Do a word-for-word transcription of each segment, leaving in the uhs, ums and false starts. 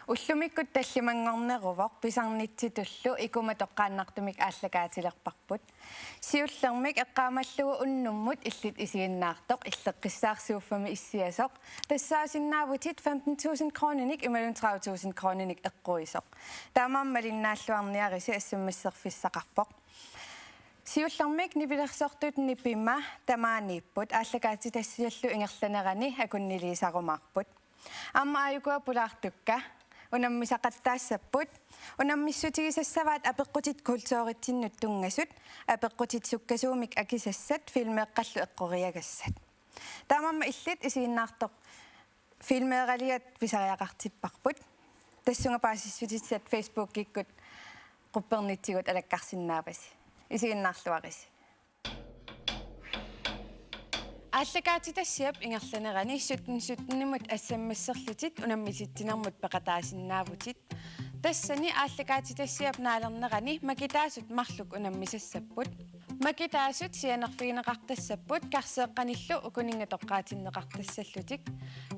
Ullumikkut tallimanngorneruvoq, pisarnitsitullu ikuma toqqaannartumik aallakaatilerparput. Siullermik eqqaamallugu unnummut illit isiginnaartoq, illeqqissaarsuuffami issiasoq, tassaasinnaavutit femten tusind kroninik imaluunniit tredive tusind kroninik eqquisoq. Taamaammat malinnaalluarniarisi, S M S-erfissaqarpoq. Siullermik nipilersortut nipimik tamaaniipput, aallakaatitassiallu ingerlanerani akunniliisarumaarput. Aamma aajukua pulaartukka unammisaqattaassapput. Unammissutigisassavaat apeqqutit kulturitsinnut tunngasut, apeqqutit sukkasuumik akisassat, filmeeqqallu eqqoriagassat. Taamaammat illit isiginnaartoq filmeeraliat pisariaqartipparput. Tassunga paasissutissat Facebookikkut quppernitsigut alakkarsinnaavasi. Isiginnaarluarisi. Aallakaatitassiap ingerlanerani sytten sytten-imut S M S-erlutit unammisitsinermut peqataasinnaavutit. Tassani aallakaatitassiap naalernerani makitaasut marluk unammisassapput. Makitaasut sianerfigineqartassapput karseeqqanillu ukuninnga toqqaatinneqartassallutik.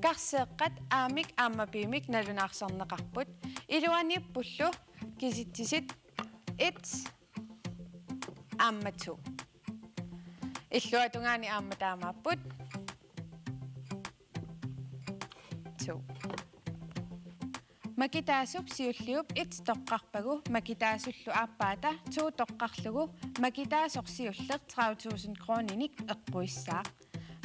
Karseeqqat A-mik aamma B-mik nalunaarsarneqarput. Iluaniippullu kisitsisit et aamma to. Illuatungaani aamma taamaapput. To. Makitaasup siulliup et toqqarpagu makitaasullu aappaata to toqqarlugu makitaasoq siulleq tredive tusind kroninik eqquissaaq.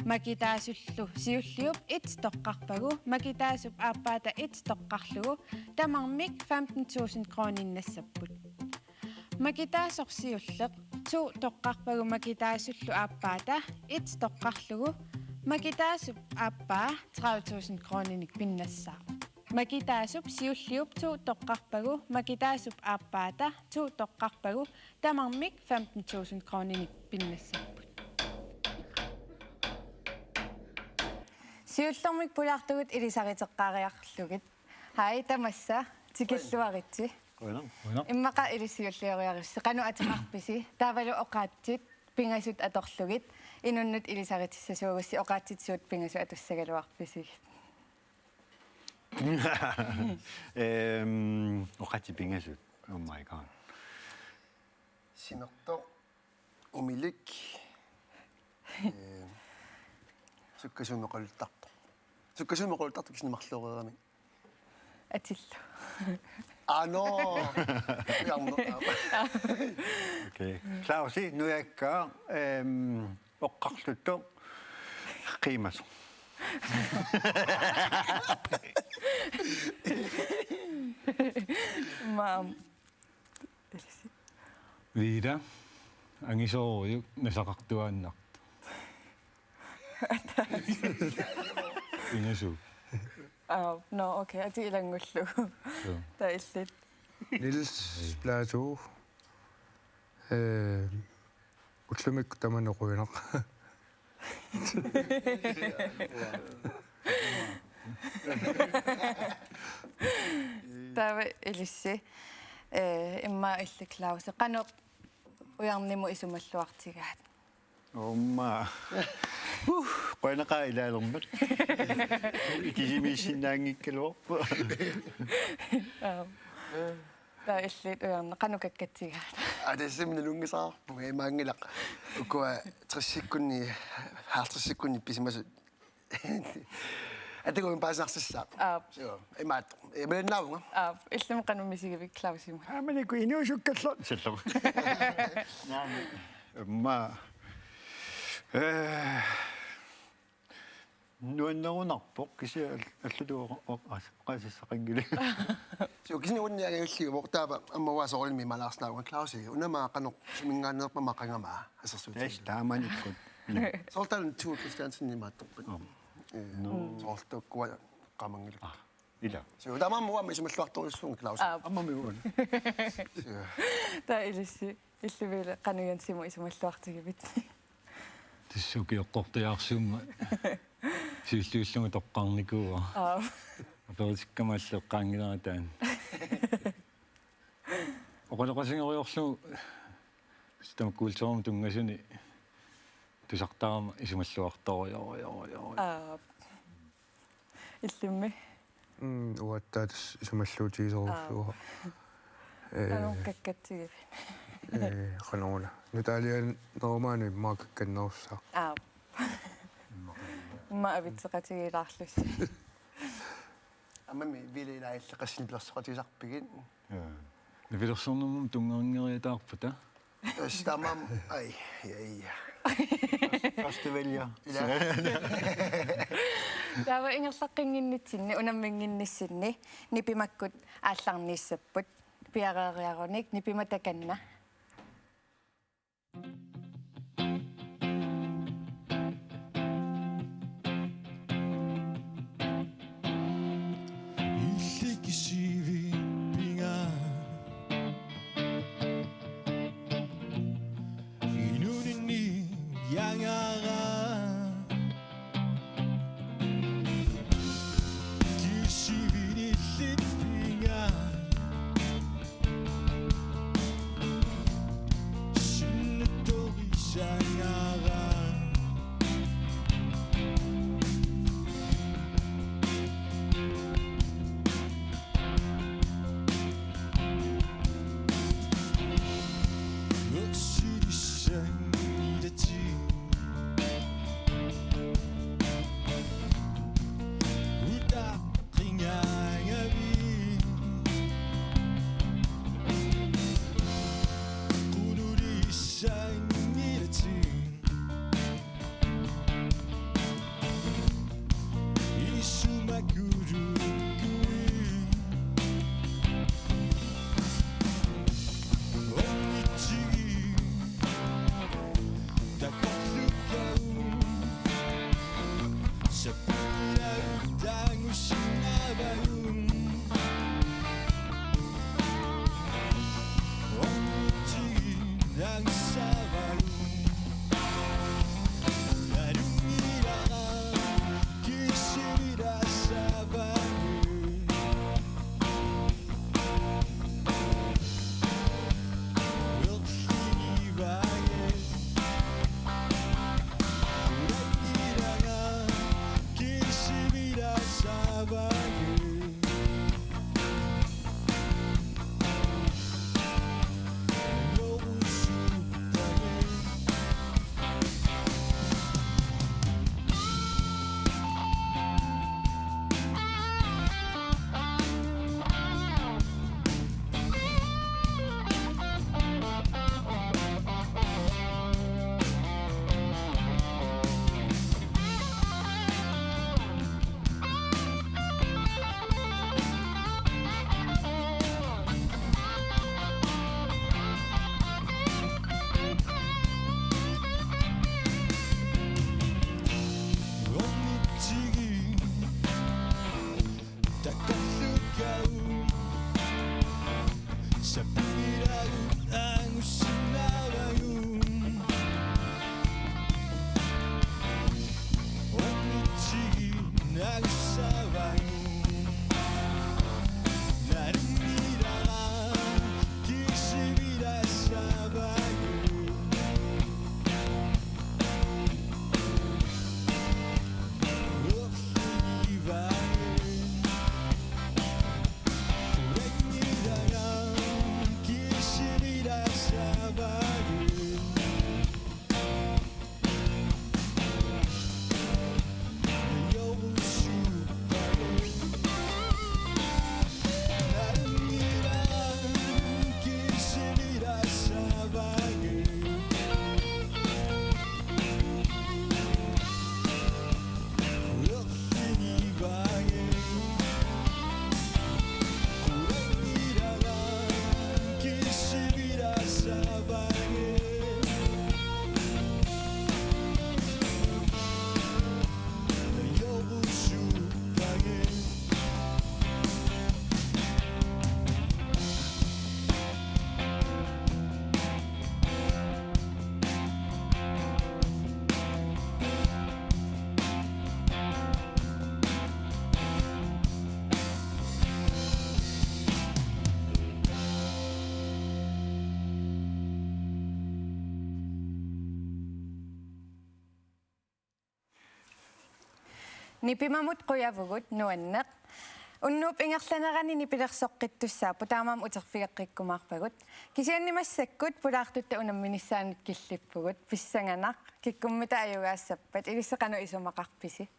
Makitaasullu siulliup et toqqarpagu makitaasup aappaata et toqqarlugu tamarmik femten tusind kroninnassaapput. Makitaasoq siulleq to toqqarpagu makitaasullu aappaata et toqqarlugu makitaasup aappaa tredive tusind kroninik pinnassaaq. Makitaasup siulliup to toqqarpagu makitaasup aappaata to toqqarpagu tamarmik femten tusind kroninik pinnassaapput. Siullermik pulaartugut ilisariteqqaariarlugit. Hai, tamassa, tikilluaritsi. Qujanaq. Qujanaq. Immaqa ilissi juullioriaritsi. Qanoq ateqarpisi? Taavalu oqaatsit pingasut atorlugit. Inunnut ilisaritissasuugussi, oqaatsit suut pingasut atussagaluarpisigit. Ehm, oqaatsit pingasut. Oh my God. Simertoq, umilik, eh, sukkasuumik oqaluttartoq. Sukkasuumik oqaluttartoq kisianni marloreeramik. Atillu. Ah, no. Ujarneq. Okay. Clausi, nujakka, ehm, oqarluttoq qiimasoq. Maam. Vida, angisoorujuk nasaqartuaannartoq. Pingasut. Ah, no, okay, atit ilanngullugu. Joo. Taava illit. Niels Platou. Eh, ullumikkut tamanna qujanaq. Taava ilissi, eh, immaqa illit Clausi. Qanoq ujarnermut isumalluartigaat? Aamma. Uh, qujanaqaaq ilaalermat. Kisimiissinnaanngikkaluarpoq. Aap. Taava illit ujarneq qanoq kakkatsigaat? Aa, tassami nalunngisaqarpunga, imaanngilaq. Ukua tressikkunni, halvtredsikkunni pisimasut. Atagu paasinartussaaq. Aap. Joo, imaattoq. Imaannaavunga. Aap, illimmi qanoq misigivigit Clausimut? Aamma niku inuusukkallartillugu. Naamik. Aamma. Eh, nuannerunarpoq kisianni al-, allatut oqa-, oqa-, oqaasissaqanngilaq. Suu, kisianni uunniangajalliuvoq taava aamma uanga soorunami imaalaarsinnaavunga Clausi. Una aamma qanoq suminngaanneerpama qangama assersuutigalugu. Tassa taamanikkut. Soorlu taanna Tue Christiansen imaattorpat. Aap. Eh, no. Soorlu taakkua qamanngilaq. Ah, ila. Suu, taamaammat uanga isumalluartorujussuuvunga Clausi. Aap. Aammami uanga. Suu. Taava ilissi, illimmi qanoq Jensimut isumalluartigivit? Tassa ukioqqortujaarsuummat siulliullunga toqqarnikuuara. Aap. Aperitikkama alleqqaanngilara taanna. Oqaloqatigerujoorlugu tamakku kulturimut tunngasuni tusartarama isumalluartorujussuuara. Aap. Illimmi? Mm, uattaaq tassa isumalluutigisorujussuuara. Ee, Qanoq kakkatsigivit? Ee, qanoruna. Nutaalianerumaanut immaqa kakkannerussaaq. Aap. Immaqa avitseqatigiilaarlusi. Aammami Ville, ilaa, illit qassit nipilersoqatigisarpigit? Jaa. Nipilersornermut tunngavinngeriataarput, aa? Tassa taamaammat, ai, ja, ja. Første vælger. Ilaa. Taava ingerlaqqinnginnitsinni, unamminnginnissinni, nipimakkut aallarniassapput, piareeriarunik, nipimik takanna. Illit kisivit pingaarpit inuuninni jangara. Kisivit illit pingaarpit sinnattorisangara. Usilissangilatit. Utaqqingaangavit. Qunulissanngilatit. Isumakkulukkut ornitsigit takorluugavit. Sappilagut angusinnaavagut. Ornitsigit angusaavagut. Nalunngilara kisivit ilaassaavagut. Erligivagut. Nalunngilara kisivit ilaassaavagut. Ornitsigit takorluugavit. Sappilagut angusinnaavagut. Ornitsigit angusaavagut. Nalunngilara kisivit ilaassaavagut. Erligivagut. Nalunngilara kisivit ilaassaavagut. Nipimamut qujavugut, nuanneq. Unnuup ingerlanerani nipilersoqqittussaapput, taamaammat uterfigeqqikkumaarpagut. Kisianni massakkut pulaartutta unamminissaanut killippugut, pissanganaq, kikkummita ajugaassappat, ilissi qanoq isumaqarpisi?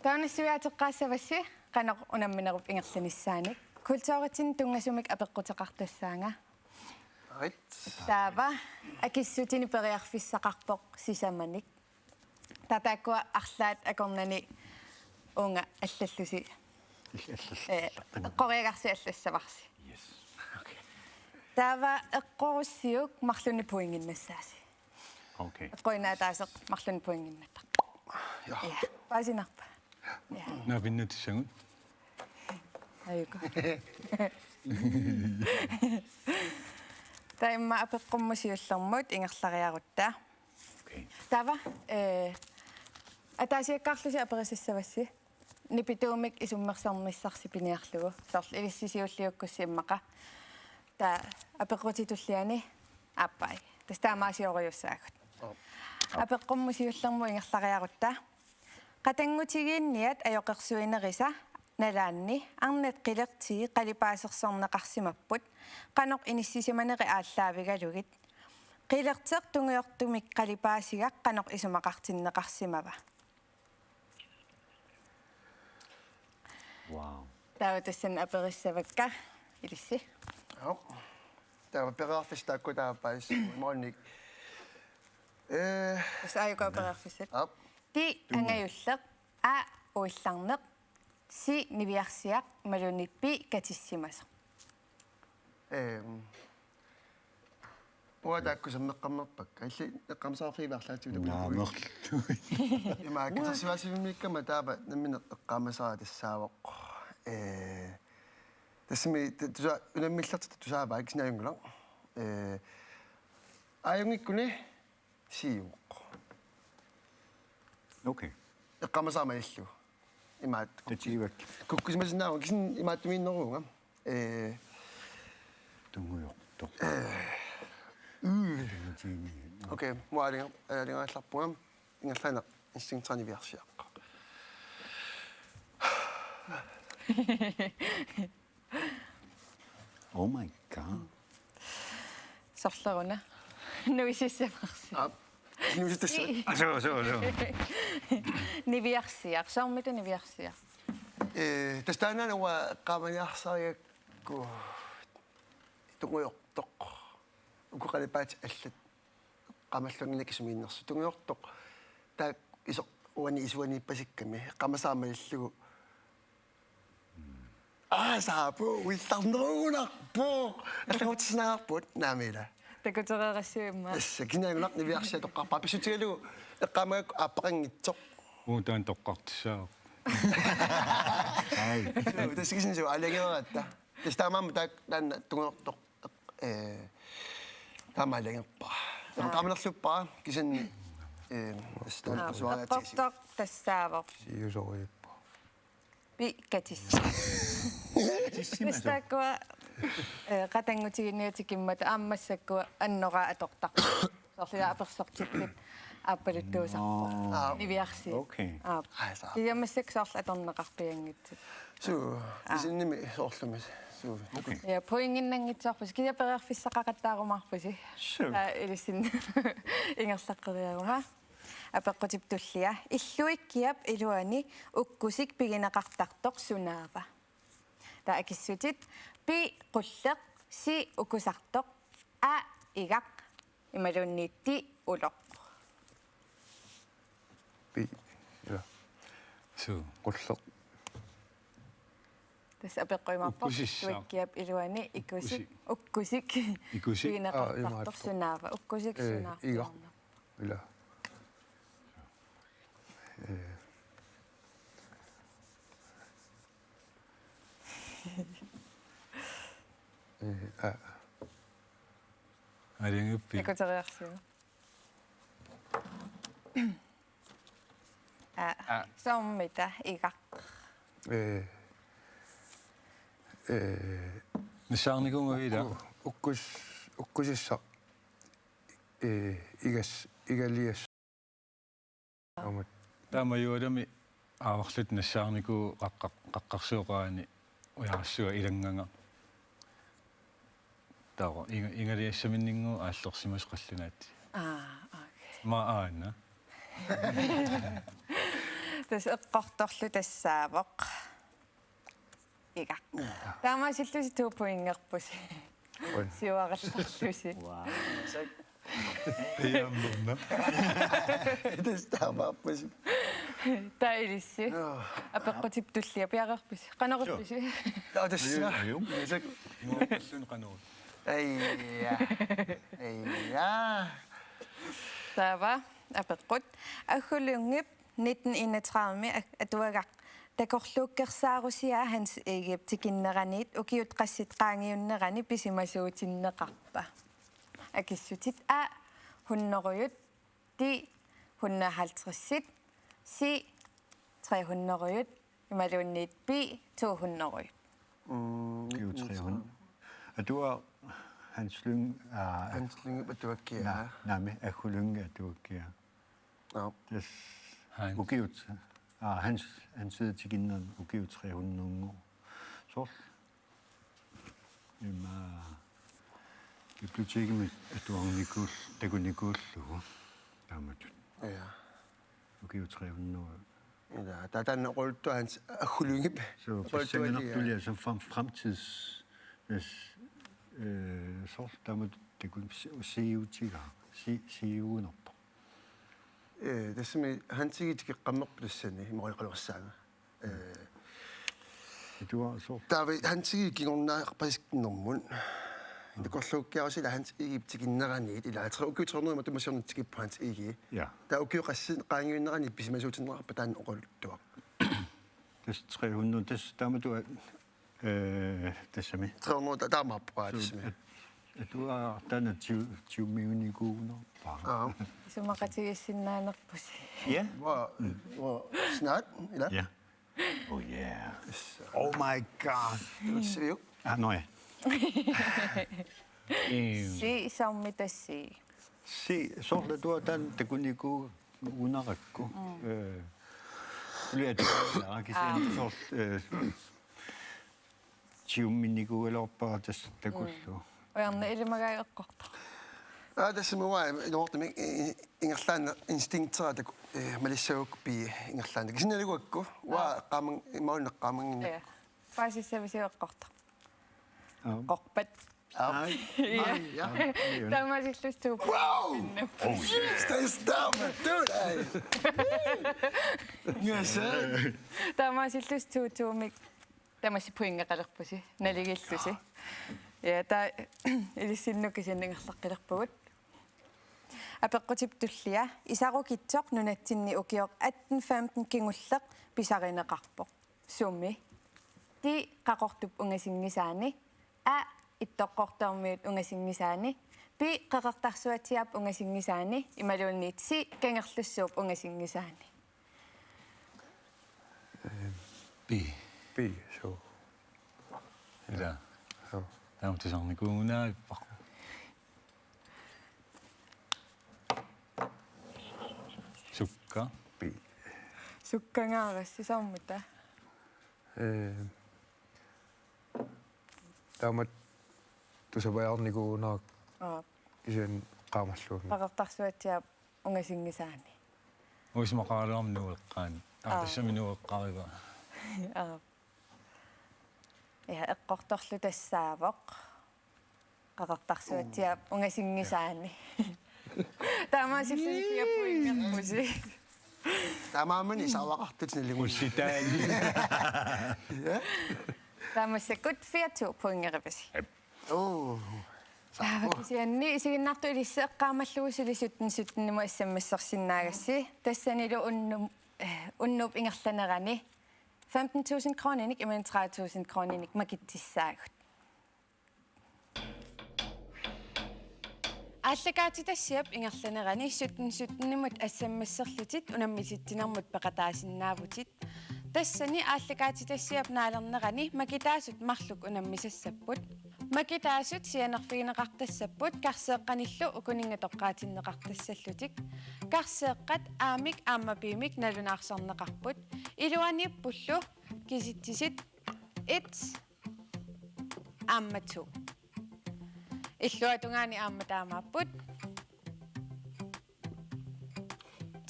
Taava nassuiaateqqaassavassi qanoq unamminerup ingerlanissaanik. Kulturitsinni tunngasumik apeqquteqartussaanga. Right. Taava akissutini periarfissaqarpoq sisamanik. Taava taakkua arlaat akornanni uunga allallusi. Allallusi. Eh, eqqoriagarsi allassavarsi. Yes. Okay. Taava eqqorussiuk marlunnik pointinnassaasi. Okay. Eqquinnaataaseq marlunnik pointinnattarpoq. Ja. Ja. Paasinarpa? Ja. Naapinnatissagut. Ajuku. Taava immaqa apeqqummut siullermut ingerlariarutta. Okay. Taava, eh, ataasiakkaarlusi aperisassavassi. Nipituumik isummersornissarsi piniarlugu. Soorlu ilissi siulliukkussi immaqa. Taava apeqqutit tulliani aappai. Tassa taamaasiorujussuugut. Oh. Apeqqummut siullermut ingerlariarutta. Qatanngutigiinniat ajoqersuinerisa nalaanni arnat qilertii qalipaasersorneqarsimapput, qanoq inissisimaneri aallaavigalugit. Qilerteq tungujortumik qalipaasigaq qanoq isumaqartinneqarsimava? Wow. Taava tassani aperissavakka ilissi. Joo. Taava periarfissat taakku taava paasissuugut imaluunniit. Eh. Tassa aajuku periarfissat. Aap. P, angajulleq, A, uillarneq, C, niviarsiaq, imaluunniit B, katissimasoq. Ehm. Uanga taakku sammeqqammerpakka. Illit eqqaamasaqarfigiviuk arlaatigut? Naamerlui. Ima katersivaasivimmiikkama taava nammineq eqqaamasara tassaavoq. Eh, tassami ta-, tusa-, unammillertitaq tusaavaat, kisianni ajunngilaq. Eh, aajunngikkunik C-uvoq. Okay. Eqqaamasara malillugu. Imaat. Tatiivak. Kukkusimasinnaavunga, kisianni imaattumiinneruvunga. Eh. Tungujortoq. Eh. Mm. Tatiivak. Okay, uanga aalanger-, aalajangerallarpunga. Ingerlaannaq instinktinik niviarsiaq. Oh my God. Sorleruna. Nuisissavarsi. Aap. Nuisissavara. Ah, suu, suu, suu. Niviarsiaq. Soormita niviarsiaq? Eh, tassa taanna uanga eqqaamaniarsarigakku tungujortoq. Uku qalipaatit allat. Eqqaamalluanngilakka sumiinnersut. Tungujortoq. Taakku isoq uani isuaniippasikkami. Eqqaamasara malillugu. Aa, saappu, uillarnerugunarpoq. Allannguutissinnaagaluarpugut, naamik ilaa. Takutereerassiuk immaqa. Tassa, kisianni ajunngilaq, niviarsiaq toqqarpara. Pissutigalugu eqqaamagakku aappaqanngitsoq. Uu, taanna toqqartussaavoq. Ai. Suu, tassa kisianni suu, aalajangereeratta. Tassa taamaammat taak-, taanna tungujortoq. Eh, taama aalajangerpara. Aa. Eqqaamanerluppara, kisianni, eh, tassa taanna. Aa, suaariatsigisik. Eqqortoq tassaavoq. Siusorujuppara. P, katissi. Katissimasup. Tassa taakkua, eh, qatanngutigiinniat tikimmata aamma massakkut annoraa atortarput. Soorlu apersortippit aappaluttuusarpoq. Aa. Niviarsiaq. Okay. Aap. Ai, saa. Kisianni massakkut soorlu atorneqarpianngitsut. Suu, aa. Isinnimi soorlumi. Suu. Okay. Ja, pointinnanngitsoorput. Kisianni periarfissaqaqattaarumaarpusi. Suu. Aa, ilissinni ingerlaqqeriaruma. Apeqqutip tullia. Illuikkiap iluani ukkusik pigineqartartoq sunaava? Taava akissutit. P, qulleq, C, ukusartoq, A, igaq, imaluunniit D, uloq. P, ja. Suu. Qulleq. Tassa apeqquimaarpoq. Ukkusissaq. Illuikkiap iluani ikusik, ukkusik. Ukkusik. Ikusik. Pigineqartartoq. Aa, imaappoq. Sunaava? Ukkusik, eh, sunaartoq. Igaq. Ila. Eh. Eh, aa. Aalajangiuppit? Takutereersiuk? Aa. Aa. Soormita igaq? Eh. Eh. Nassaarnikuuvunga ila? Ukku-, ukkus-, ukkusissaq. Eh, igas-, igalias-. Aamma. Taama Jualami aavarluta nassaarnikuuvoq qaqqa-, qaqqarsuup oqarani ujarassuaq ilannganga. Taava inga-, ingaliassaminninnguuvoq aallersimasoq qallunaat. Aa, okay. Ima aana. Tassa eqqortorlu tassaavoq. Iga. Taamaasillusi to pointerpusi. Oi. Siuarallarlusi. Wow. Iammerna. Tassa taamaappusi. Taava ilissi. Joo. Apeqqutip tullia piareerpusi. Qanorippusi? Joo. Taava tassa. Aju, aju. Isak. Imaappulluni qanorip. Aija. Aija. Taava apeqqut. Agguluunngip nitten enogtredive atuagaq takorluukkersaarusiaa Hans Egedep tikinneraniit ukiut qassit qaangiunnerani pisimasuutinneqarpa? Akissutit: A, hundrede, B, hundrede og halvtreds, C, tre hundrede, imaluunniit B, to hundrede. Mm, ukiut tre hundrede. Atuagaq Hans Lyng, aa, Hans Lyngip atuakkiaa. Na-, naamik, Agguluunngip atuakkiaa. Joo. Tassa Hans. Ukiut, aa, Hans, Hans Egedep tikinnerani ukiut tre hundrede-nngooq. Soorlu ima bibliotekimi atuarnikuul-, takunikuullugu taamatut. Ja. Ukiut tre hundrede. Ila, taava taanna oqaluttuaq Hans Agguluunngip. Så oqaluttuaq, ja. Pissanganartulia, så frem-, fremtids-, hvis, øh, soorlu taamatut takun-, si-, siuutigaa, si-, siuunerpoq. Ee, tassami Hans Egede tikeqqammerpoq tassani, imaluunniit qanoq issaanga. Ee, atuagaq soorlu. Taava Hans Egede kingornaarpasisnermut. Takorluukkiarusii ila Hans Egedep tikinneraniit, ila tre-, ukiut tre hundrede matuma siorna tikippoq Hans Egede. Ja. Taava ukiut qassit qaangiunnerani pisimasuutinneqarpa taanna oqaluttuaq? Tassa tre hundrede, tassa taamatut, øh, tassami. Tre hundrede ta-, taamaappoq, aa, så tassami. At-, atuagaq taanna tiu-, tiumiunikuunerpaa. Aa. Isumaqatigiissinnaanerpusi. Ja. Hvor, hvor snart, ila? Ja. Oh yeah. Yes. Oh my God. Siviu? Ah, nå ja. Øhm. C, saammi tassa C. C, soorlu atuagaq taanna takunikuunarakku. Mm. Øh, tuli atuagaq kisianni, aa, soorlu, øh, tiuminnikuugaluarpara tassa takullugu. Mm. Ujarneq ilimagaat eqqortoq. Aa, tassami uanga ilumoortumik, i-, i-, ingerlaannaq instinktera taku-, eh, malissagukku B ingerlaannaq. Kisianni nalugakku, uanga, aa, eqqaaman-, imaluunniit eqqaamannginnakku. Ja. Paasissavisiuk eqqortoq? Aa. Eqqorpat. Aa. Ai. Ja. Ai, ja. Ai, ja. Taamaasillusi to. Wow! Pinnappusi. Oh, yeah. Stay down, dude. Ai. Ngasa. Taamaasillusi to to-mik. Tamassi pointeqalerpusi, naligiillusi. Ja, taava ilissinnut kisianni ingerlaqqilerpugut. Apeqqutip tullia: Isarukitsoq nunatsinni ukioq atten femten kingulleq pisarineqarpoq. Sumi? D, Qaqortup ungasinngisaani. A, Ittoqqortoormiut ungasinngisaani. B, Qeqertarsuatsiaap ungasinngisaani. Imaluunniit C, Kangerlussuup ungasinngisaani. Øh, B. B, så. Ila. Så. Taama tusarnikuugunarpoq. Sukka? B. Sukkangaarassi, saammi taava? Øh, taamatut tusapajaarnikuugunarpoq. Aa. Kisianni eqqaamalluunniit. Qeqertarsuatsiaap ungasinngisaani. Uismaqaraluarmi Nuup eqqaani. Aa, aa, tassami Nuup eqqaarigaa. Aa. Ja, eqqortorlu tassaavoq. Qeqertarsuatsiaap ungasinngisaani. Taamaasillusi fire pointerpusi. Taamaammat isavaqartut nilingul. Ussitaani. Ja. Taava massakkut fire to pointerivisi. Jep. Oo. Taava kisianni isiginnaartut ilissi eqqaamallugu suli sytten sytten-imut S M S-ersinnaagassi. Tassanilu unnu-, eh, unnuup ingerlanerani femten tusind kroninik imaluunniit tredive tusind kroninik makitsissaagut. Aallakaatitassiap ingerlanerani sytten sytten-imut S M S-erlutit unammisitsinermut peqataasinnaavutit. Tassani aallakaatitassiap naalernerani makitaasut marluk unammisassapput. Makitaasut sianerfigineqartassapput karseeqqanillu ukuninnga toqqaatinneqartassallutik. Karseeqqat A-mik aamma B-mik nalunaarsarneqarput. Iluaniippullu kisitsisit et aamma to. Illuatungaani aamma taamaapput.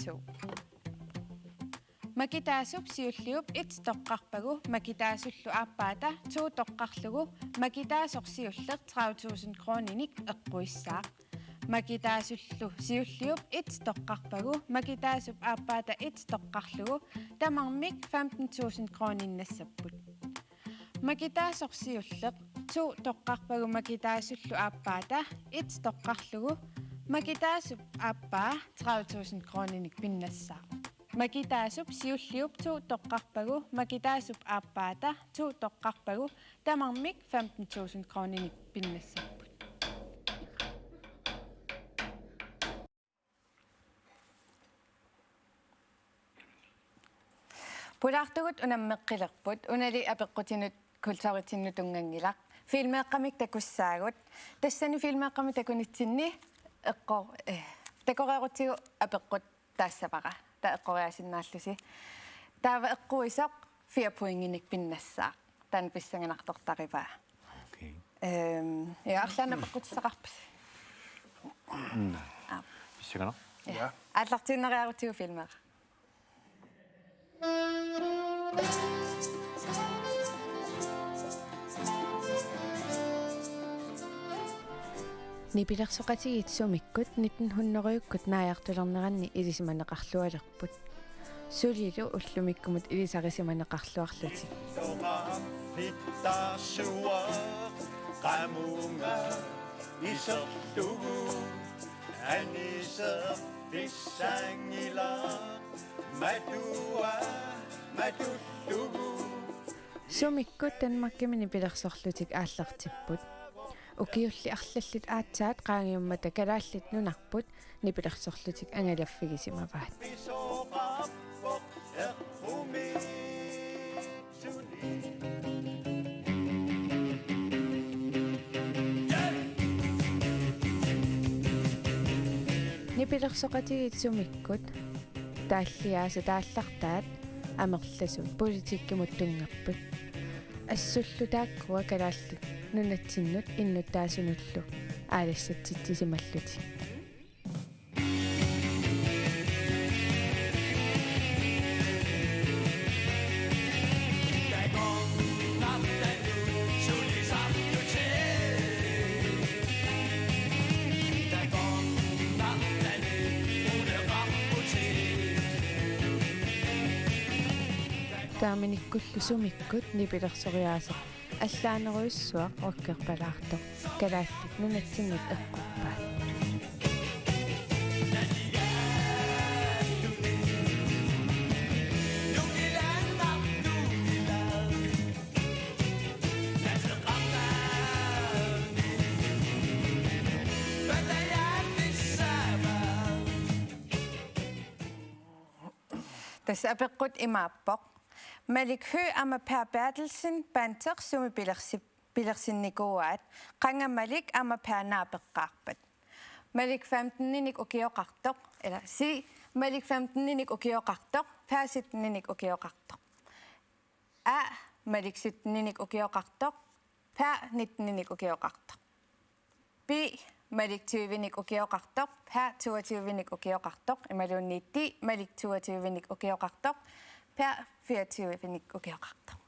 To. Makitaasup siulliup et toqqarpagu makitaasullu aappaata to toqqarlugu makitaasoq siulleq tredive tusind kroninik eqquissaaq. Makitaasullu siulliup et toqqarpagu makitaasup aappaata et toqqarlugu tamarmik femten tusind kroninnassaapput. Makitaasoq siulleq to toqqarpagu makitaasullu aappaata et toqqarlugu makitaasup aappaa tredive tusind kroninik pinnassaaq. Makitaasup siulliup to toqqarpagu makitaasup aappaata to toqqarpagu tamarmik femten tusind kroninik pinnassapput. Pulaartugut unammeqqilerput, unali apeqqutinut kulturitinnut tunnganngilaq. Filmeeqqamik takussaagut. Tassani filmeeqqamik takunitsinni eqqo-, eh, takoreerutsigu apeqqut taassavara. Taava eqqoriaasinnaallusi. Taava eqquisoq fire pointinik pinnassaaq. Taanna pissanganartortarivaa. Okay. Ehm, ja, arlaannik apeqqutissaqarpisi? Mm. Aa. Pissanganaq? Ja. Ja. Aallartiinnariarutsigu filmeera. Nipilersoqatigiit sumikkut nitten hundredekkut naajartulerneranni ilisimaneqarlualerput. Sulilu ullumikkumut ilisarisimaneqarluarlutik. Qamunga iserlugu aniserfissanngilaq matua matullugu. Sumikkut Danmarkimi nipilersorlutik aallartipput. Ukiulli arlallit aatsaat qaangiummata Kalaallit Nunarput nipilersorlutik angalaffigisimavaat. Nipilersoqatigiit sumikkut taalliaasut aallartaat amerlasuut politikkimut tunngapput. Assullu taakkua Kalaallit Nunatsinnut innuttaasunullu aalassatsitsisimallutik. Taamanikkullu sumikkut nipilersoriaaseq allaanerujussuaq rockerpalaartoq Kalaallit Nunatsinnut eqqorpaat. Tassa apeqqut imaappoq. Malik Høegh aamma Per Berthelsen, Panter, sumi pilersi-, pilersinnikuuaat, qanga Malik aamma Per naapeqqaarpat? Malik femteninik ukioqartoq, eller C, Malik femteninik ukioqartoq, Per sytteninik ukioqartoq. A, Malik sytteninik ukioqartoq, Per nitteninik ukioqartoq. B, Malik tyvenik ukioqartoq, Per toogtyvenik ukioqartoq, imaluunniit D, Malik toogtyvenik ukioqartoq, Per fireogtyvenik ukioqartoq.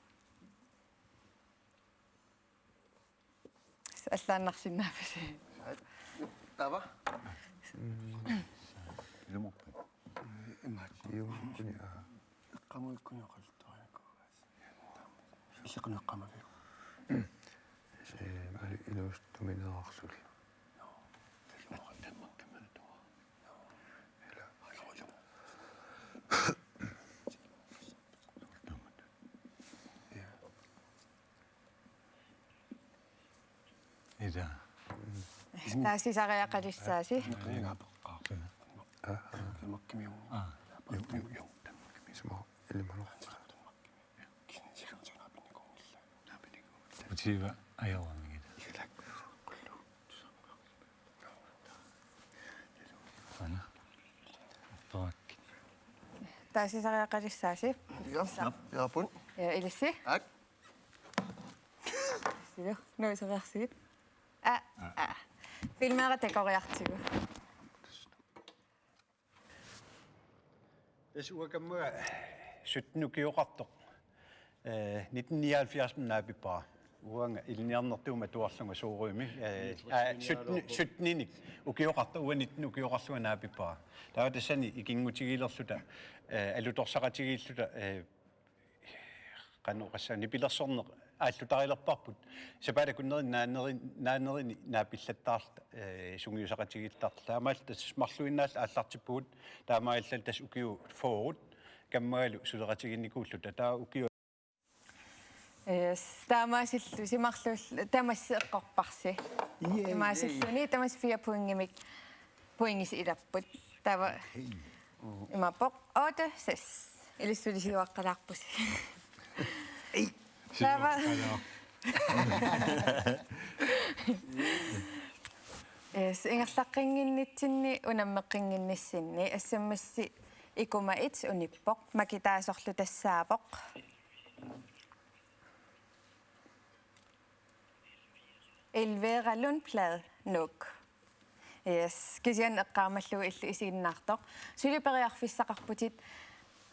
Allaannarsinnaappisi? Taava? Ilumorpat. Imaat. Iukkuni, aa. Eqqamuikkuni oqaluttuarnikuugaas. Illit qanoq eqqaamaviuk? Ee, mali inuusuttumineerarsullu. Joo. Ilumorpat Danmarkimiittuaq. Joo. Ila. Joo, joo. Ila. Taava sisariaqalissaasi. Aa. Aa. Joo, joo, joo. Sumut ilimanarpoq. Utiva ajoramigit. Taasisariaqalissaasi. Ja, ja, pun. Ja, ilissi. Tak. Silo, nuisariarsigit. Aa, aa. Filmera takoriartigu. Tassa uanga kammaga sytten ukioqartoq. Eh, nitten nioghalvfjerds naapipara. Uanga ilinniarnertuumik atuarlunga Sorømi. Eh, aa, sytten, sytten ukioqartoq, uanga nitten ukioqarlunga naapipara. Taava tassani ikinngutigilerluta, eh, alutorsaqatigiilluta, eh, qanoq oqassaanga, nipilersorneq aallutarilerparput. Sapaatip akunneri naaneri-, naanerini naapillattaarluta, eh, sungiusaqatigiittarluta. Taamaalilluta tassa marluinnaalluta aallartippugut, taamaalilluta tassa ukiut fyrre kammagalu suleqatigiinnikuulluta. Taava ukiut. Yes, taamaasillusi marluul-, tamassi eqqorparsi. Imaasilluni tamassi fire pointimik pointit ilapput. Taava imaappoq otte seks. Ilissi suli siuaqqalaarpusi. Taava. Yes, ingerlaqqinnginnitsinni unammeqqinnginnissinni S M S-i ikuma et unippoq, makitaasorlu tassaavoq. Elvira Lundblad, Nuuk. Yes, kisianni eqqaamallugu illit isiginnaartoq. Suli periarfissaqarputit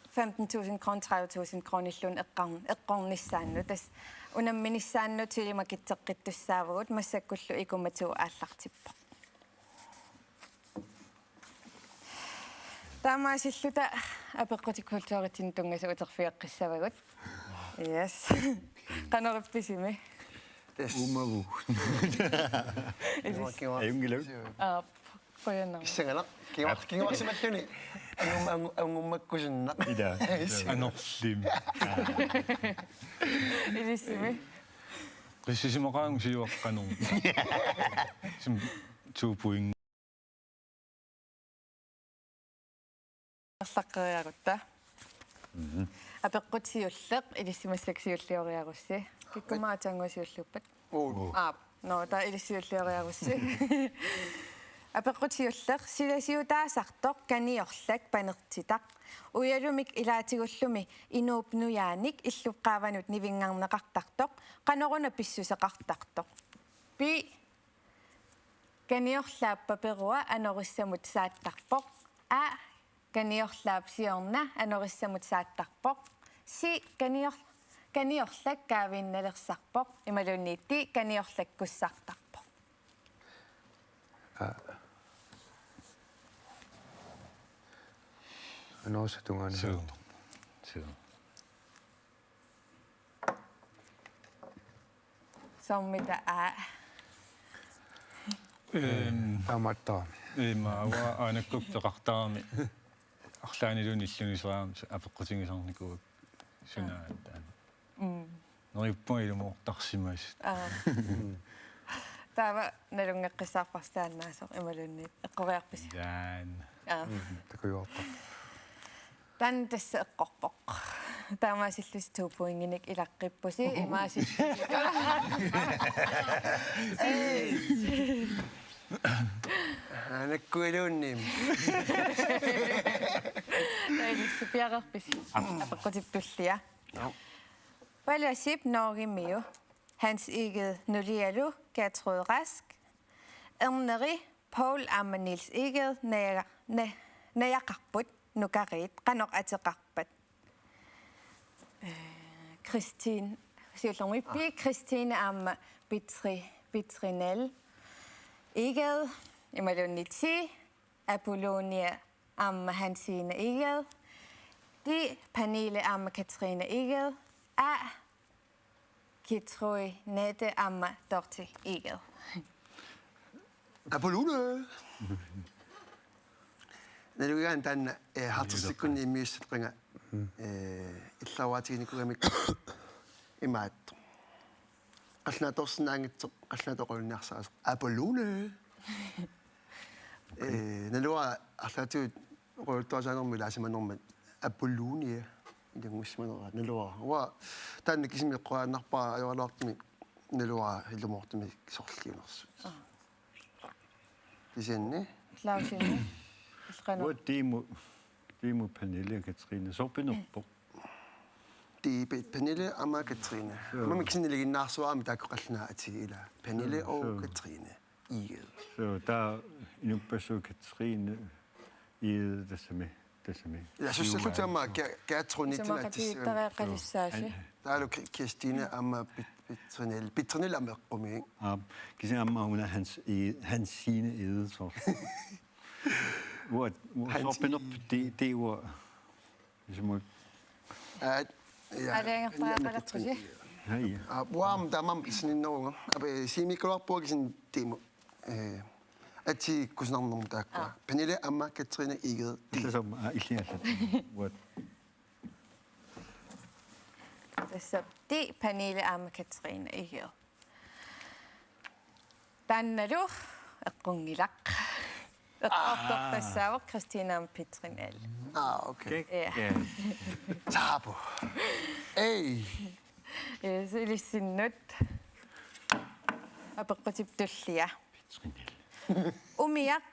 femten tusind kroner, tredive tusind kronerilluunniit eqqar-, eqqornissaannut. Tassa unamminissaannut suli makitseqqittussaavagut, massakkullu ikuma to aallartippoq. Taamaasilluta apeqqutit kulturitsinnut tunngasut uterfigeqqissavagut. Yes. Qanoq ippisimi? Tassa. Umagu. Ilissi. Kiva. Ajunngilaq. Aap, qujanaq. Pissanganaq. Kiva-, kivarsimalluni. Angum-, angum-, angummakkusunnaq. Ila. Anorlim. Ilissimi. Qissisimaqaanga siuaqqanermut. Sim to point. Erlaqqeriarutta. Apeqqut siulleq, ilissi massakkut siullioriarussi. Kikkut aamma aatsaannguaq siulliuppat? Uu. Aap, nå, taava ilissi siullioriarussi. Apeqqut siulleq, silasiutaasartoq kaniorlak panertitaq. Ujalumik ilaatigullumi inuup nujaanik illup qaavanut nivinngarneqartartoq, qanoruna pissuseqartartoq? Pi, kaniorlaap paperua anorissamut saattarpoq. A, kaniorlaap siorna anorissamut saattarpoq. Si, kanior-, kaniorlak kaaviinnalersarpoq. Imaluunniit ti, kaniorlak kussartarpoq. Aa. Anorissamut tungaanut. Suu. Suu. Soormita, aa. Ehm, Taamaattarami. Imaava aanakkut peqartarami. Arlaanniluunniit illugisarami apeqqutigisarnikuuakka sunaana taanna. Mm. Neriuppunga ilumoortarsimasut. Aa. Taava nalunngeqqissaarparsi taannaasoq imaluunniit eqqoriarpisi? Jaan. Aa. Takujuarpara. Taanna tassa eqqorpoq. Taamaasillusi to pointinik ilaqqippusi, imaasillusi. Anakkuiluunniim. Taava ilissi piareerpisi? Apeqqutip tullia. Palasip Norgemiu, Hans Egede nulialu Gertrud Rask, erneri Poul aamma Niels Egede naja-, na-, najaqarput nukariit, qanoq ateqarpat? Eh, Christine, siullermik Pi, Christine aamma Petri, Petrinel Egede, imaluunniit si, Apollonia aamma Hansine Egede, di, Pernille aamma Katrine Egede, a, Kitrui Nete aamma Dorte Egede. Apollonia. Nalugaanga taanna, eh, halvtreds sekundit immiussat qanga, eh, illuaraatiginikkugami imaattoq. Qallunaatoorsinnaanngitsoq, qallunaatooq oqalunniarsarisoq. Apollonia. Eh, naluara arlaatigut oqaluttuarisaanermut ilaasimanermat Apollonia ilanngussimanera naluara. Uanga taanna kisimi eqqoriaannarpara ajoraluartumik naluara ilumoortumik sorliunersut. Aa. Kisianni? Clausini. Ilqanaq. Uanga Tiimut Piimut Pernille og Katrine. Sorpinerpoq. Det er Pe- Pernille aamma Katrine. Aamma kisianni nalinginnaarsuarmi taakku qallunaat atii, ilaa. Pernille Joo, og joo. Katrine Egede. Så der er inuppassuit Katrine, Egede, tassami, tassami. Ja, sussallutit aamma Ger- Gertrud Nittinen atissimam. Isumaqatigiittariaqalissaasi. Taavalu Ki- Kirstine aamma Pit- Petrinel. Petrinel aamma eqqumiik. Ja, kisianni aamma una Hans, Egede, Hansine Egede, så. Hvor, hvor Hans sorpinerpoq, det, det ord. Ligesom, Aa, ja. Aalajangerpariaqalerpusi. Hej. Aa, uanga taamaammat pisininnarunga. Ape siimikkaluarpunga kisianni tiimu. Eh, atii kusanarnermut taakku. Aa. Pernille aamma Katrine Egede. Det er som, ah, ikke helt. What? Tassa det Pernille aamma Katrine Egede. Taannalu eqqunngilaq. Eqqortoq tassaavoq Christina Petrinel. Ah, okay. Ja. Ja. Tapu. Ei. Yes, ilissinnut. Apeqqutip tullia. Umiaq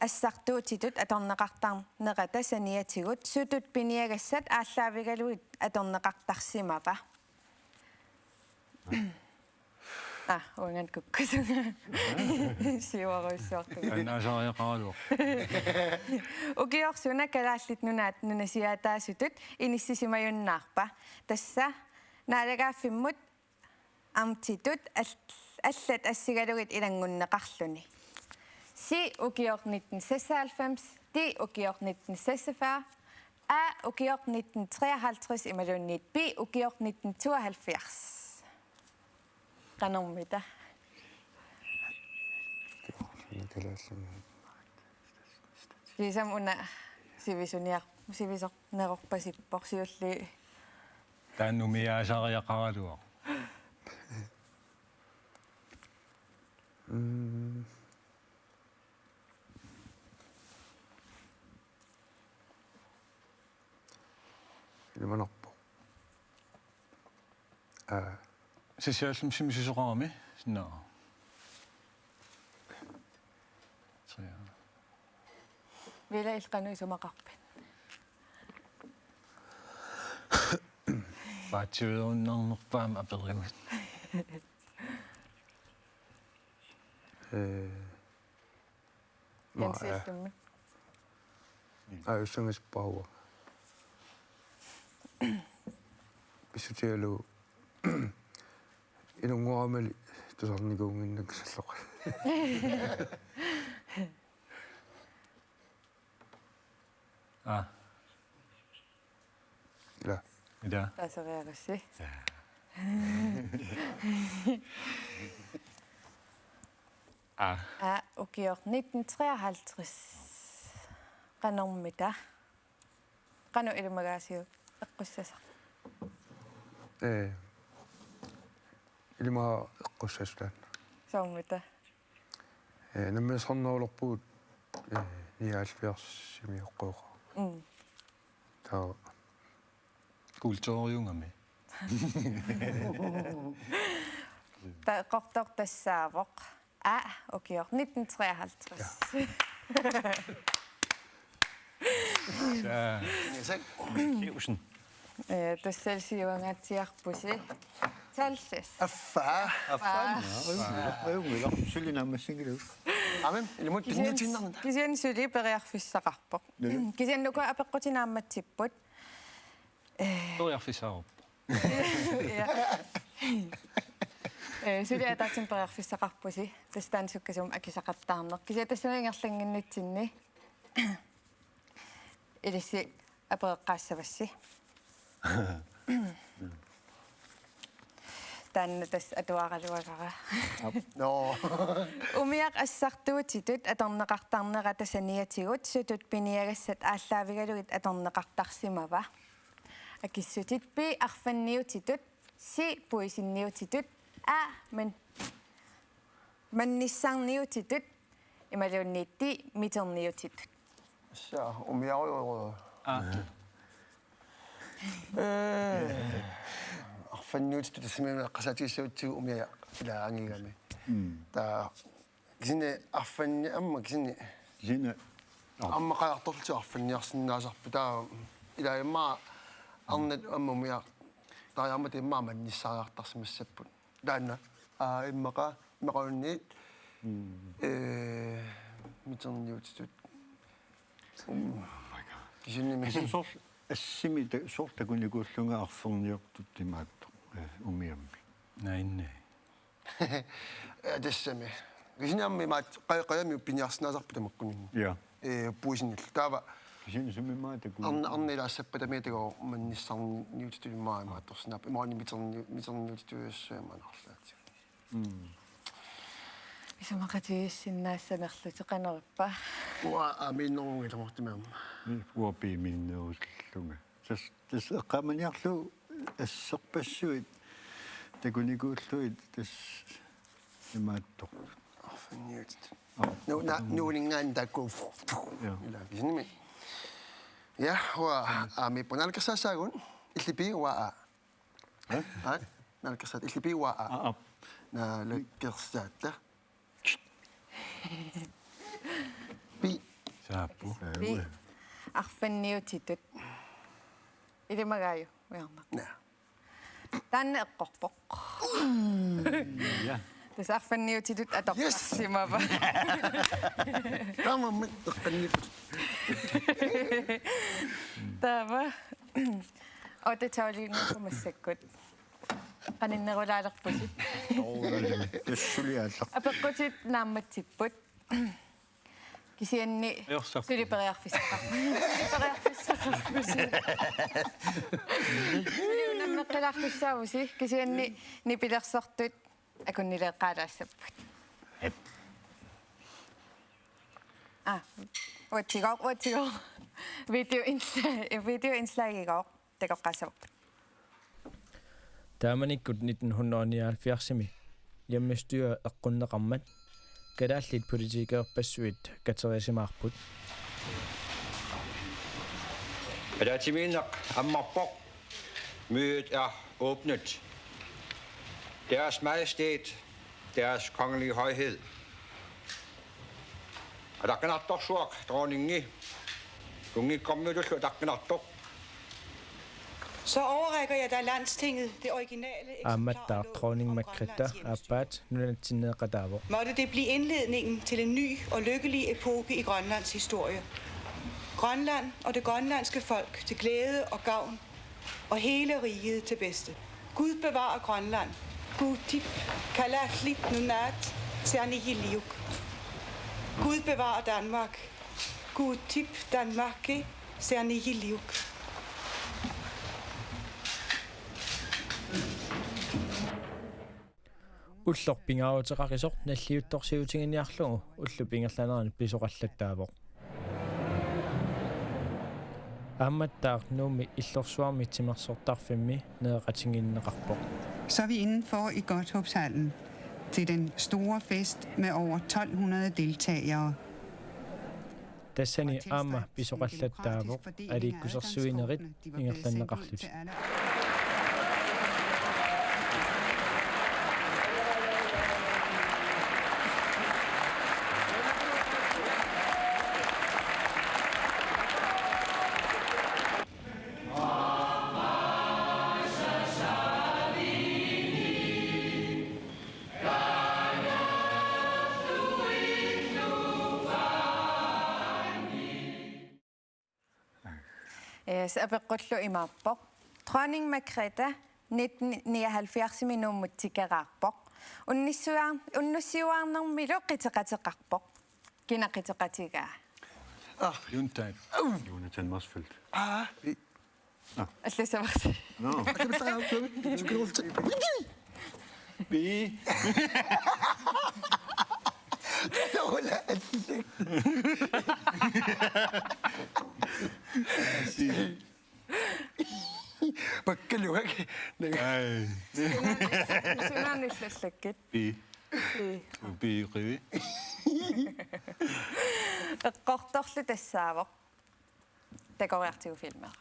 assartuutitut atorneqartarnerata saniatigut sutut piniagassat aallaavigalugit atorneqartarsimava? Ah, uangan kukkusunga. Siuarujussuartunga. Annaasariaqaraluaq. Ukioq suna Kalaallit Nunaat nunasiaataasutut inissisimajunnaarpa? Tassa naalagaaffimmut amtitut all- allat assigalugit ilanngunneqarluni. C ukioq nitten seksoghalvfems, D ukioq nitten seksogfyrre, A ukioq nitten treoghalvtreds imaluunniit B ukioq nitten tooghalvfjerds. Qanormita? Kiisami una sivisuniar-, sivisornerorpasippoq siulliit. Taanna umiaasariaqaraluaq. Mm. Ilimanarpoq. Aa. Seksoghalvfemsimi susoqarami? Nå. Trea. Vila, illit qanoq isumaqarpit? Paatsiveerunnarnerpaamik aperigut. Eh. Nå, ja. Gensiullummi. Aa, ussanngisipparuaq. Pissutigalugu inunngoramali tusarnikuunnginnakku salloqa. Ah, Ila. ila. Taaseriarassi. Ah, A ukioq nitten treoghalvtreds. Qanormita? Qanoq ilimagaasiuk eqqussasaq? Eh. Ilimaga eqqussasoq taanna. Soormita? Eh, nammineersornerulerpugut, eh, nioghalvfjerdsimi oqquuqa. Mm. Taava. Kulturiugami. Taava eqqortoq tassaavoq A ukioq nitten treoghalvtreds. Saa. Siusen. Eh, tassa siuangaatsiarpusi. Talsis. Affaa. Affan. Ajunngilaq, ajunngilaq. Suli naammassinngilaq. Amen, ilimut pinniutiinnarnata. Kisianni suli periarfissaqarpoq. Kisianni uku apeqqutit naammatsipput. Periarfissaqarpoq. Ja. Eh, suli ataatsimik periarfissaqarpusi. Tassa taanna sukkasuumik akisaqattaarneq. Kisianni tassani ingerlannginnitsinni. Ilissi apereqqaassavassi. Taanna tassa atuaraluagara. Nå. Umiaq assartuutitut atorneqartarnerata saniatigut sutut piniagassat aallaavigalugit atorneqartarsimava? Akissutit: B arfanniutitut, C puisinniutitut, A man-, mannissarniutitut, imaluunniit D miterniutitut. Sa umiaru. Ah, Eh. Arfanniutitut tassami eqqarsaatigissagatsigu umiaq ilaanngigami. Taava kisianni arfanni aamma kisianni. Kisianni Aamma qajartorlutik arfanniarsinnaasarput, taava ilaa immaqa arnat aamma umiar-, taava aamma immaqa mannissariartarsimassapput. Taanna, aa, immaqa, immaqaluunniit, ee, miterniutitut. Kisianni mi- Soorlu assimi ta-, soorlu takunikuullunga arferniortut imaattoq, ee, umiammi. Nainne. Ee, tassami. Kisianni aamma imaat qa-, qajami uppiniarsinnaasarput tamakkuninnga. Ja. Ee, puisinillu. Taava Kisianni sumimmaqa taku- arn-, arnat ilaassappata taava mannissarniutitut immaqa imaattorsinnaapput. Imaluunniit miterni-, miterniutitut imaannaarlaatigut. Mm. Isumaqatigiissinnaassanerlutik qanoq ippa? Uanga aamiinnerunga ilumoortumik aamma. Mm, uanga piiminnerullunga. Tassa, tassa eqqaamaniarlugu asserpassuit takunikuullugit tassa imaattoq. Arfanniutit. Aa. Nu-, na-, nuuninngaanniit taakku. Ja. Ilaa, kisianni. Ja, uanga aamiippunga. Naalakkersaassaagut, illit B, uanga A. Hæ? Aa, naalakkersaat, illit B, uanga A. Aa, aa. Naalakkersaat. B. Saappu. B. Arfanniutitut. Ilimagaajuk, ujarneq. Naa. Taanna eqqorpoq. Ja. Tassa arfanniutitut atorsimava. Yes! Taamaammat eqqanniippugut. Taava. Otte-tallinnguupput massakkut. Qaninnerulaalerpusi. Tassuli aallaq. Apeqqutit naammatsipput. Kisianni Ajorsaarput. Suli periarfissaqarpusi. Suli periarfissaqarpusi. Suli unammeqqilaartussaavusi. Kisianni nipilersortut akunnileeqqaalaassapput. Ep. Aa, uatsigoq, uatsigoq. Video ins-, video indslagigooq. Takoqqaassavarput. Taamanikkut nitten hundrede nioghalvfjerdsimi hjemmestyre eqqunneqarmat kalaallit politikerpassuit katerisimaarput. Ataatsimiinneq ammarpoq. Mødet er åbnet. Deres Majestæt, Deres Kongelige Højhed. Ataqqinartorsuaq dronningi, kunngikkormiutullu ataqqinartoq. Så overrækker jeg dig Landstinget det originale eksemplar af Aammattaaq loven dronning om Margrethe Grønlands hjemmestyre. Aappaat nunatsinneeqataavoq. Måtte det blive indledningen til en ny og lykkelig epoke i Grønlands historie. Grønland og det grønlandske folk til glæde og gavn og hele riget til bedste. Gud bevare Grønland. Kuutip kalaallit nunaat serniiliuk. Gud bevare Danmark. Kuutip Danmarki serniiliuk. Ulloq pingaaruteqaqisoq nalliuttorsiutiginiarlugu ullup ingerlanerani pisoqallattaavoq. Aammattaaq Nuummi Illorsuarmi timersortarfimmi nereqatigiinneqarpoq. Så er vi indenfor i Godthåbshallen til den store fest med over tolv hundrede deltagere. Tassani aamma pisoqallattaavoq aliikkusersuinerit ingerlanneqarlutik. Yes, apeqqullu imaappoq. Dronning Margrethe nitten nioghalvfjerdsimi Nuummut tikeraarpoq. Unnussiuar-, unnussiuaarnermilu qiteqateqarpoq. Kina qiteqatigaa? Ah. Jonathan. Au. Jonathan Motzfeldt. Ah. Allassavarsi. No. Bi. Pakkaluak. Ai. Sunaannillallakkit? Bi. Bi. Bi qivi. Eqqortorlu tassaavoq. Takoriartigu filmeera.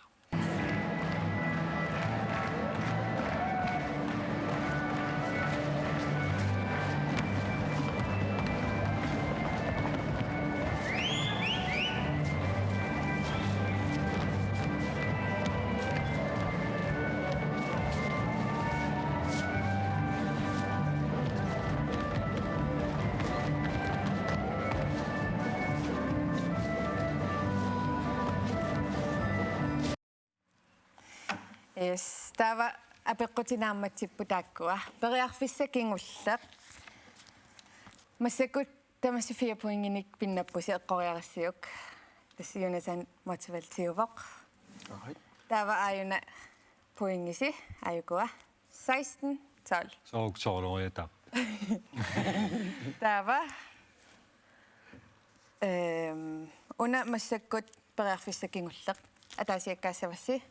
Yes, taava apeqqutit naammatsipput taakkua. Periarfissaq kingulleq. Massakkut tamassi fire pointinik pinnappusi eqqoriarassiuk. Tassa Jonathan Motzfeldt-iuvoq. Alright. Taava aajuna pointisi, aajukua. Seksten tolv. Soorlu soorluugatta. Taava. Ehm, una massakkut periarfissaq kingulleq. Ataasiakkaassavassi.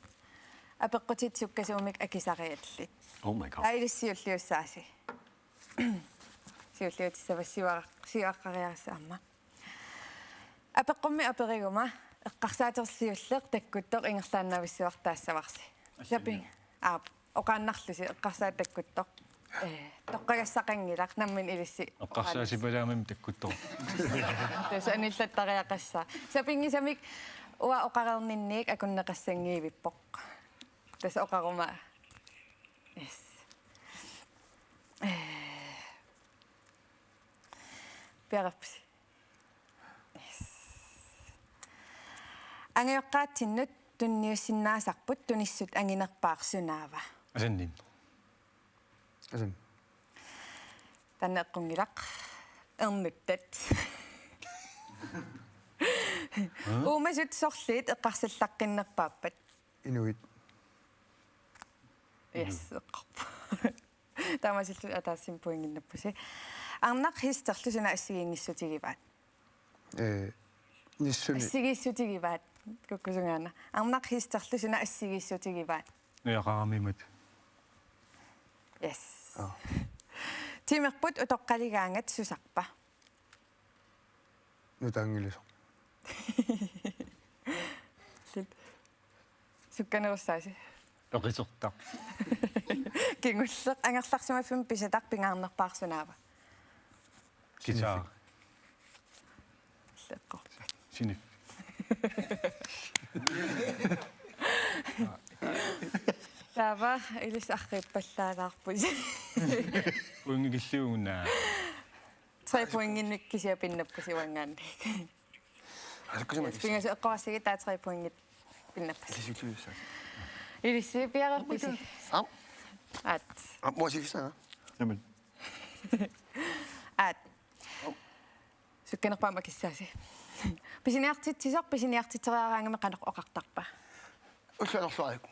Apeqqutit sukkasuumik akisariallit. Oh my God. Taava ilissi siulliussaasi. Siulliutissavassi siua-, siuaqqariarassi aamma. Apeqqummi aperiguma eqqarsaatersiulleq takkuttoq ingerlaannavissuaq taassavarsi. Assannut. Saping. Aap, oqaannarlusi eqqarsaat takkuttoq. Ee, toqqagassaqanngilaq nammineq ilissi. Eqqarsaasipalaamimmi takkuttoq. Tassa anillattariaqassaaq. Sapinngisamik uanga oqareerninniit akunneqassanngivippoq. Tassa oqaruma. Yes. Ee. Piareerpusi. Yes. Angajoqqaatsinnut tunniussinnaasarput tunissut anginerpaaq sunaava? Asannin. Asan. Taanna eqqunngilaq. Ernuttat. Uumasut sorliit eqqarsallaqqinnerpaappat? Inuit. Yes, eqqorpoq. Taamaasillutit ataatsimi pointinnappusi. Arnaq Histerlu suna assigiinngissutigivaat? Ee, nissuni. Assigiissutigivaat. Kukkusungaana. Arnaq Histerlu suna assigiissutigivaat? Nujaqaramiimmat. Yes. Aa. Timerput utoqqaligaangat susarpa? Nutaanngilasoq. Sukkanerussaasi. Oqisortaq. Kingulleq angerlarsimaffimmi pisataq pingaarnerpaaq sunaava? Guitar. Eqqorpat. Sinif. Taava ilissi arriippallaalaarpusi. Uinngikilliugunaa. Tre pointinik kisianni pinnappusi uanngaanniit. Asukkusimak. Pingasut eqqorassigit taava tre pointit pinnappusi. Ilissi siulliussaasi. Ilissi piareerpusi. Aap. Aat. Aap, mua siussanga. Jamen. Aat. Sukkanerpaamik akissaasi. Pisiniartitsisoq pisiniartitseriaraangami qanoq oqartarpa? Ulluanerluariuk.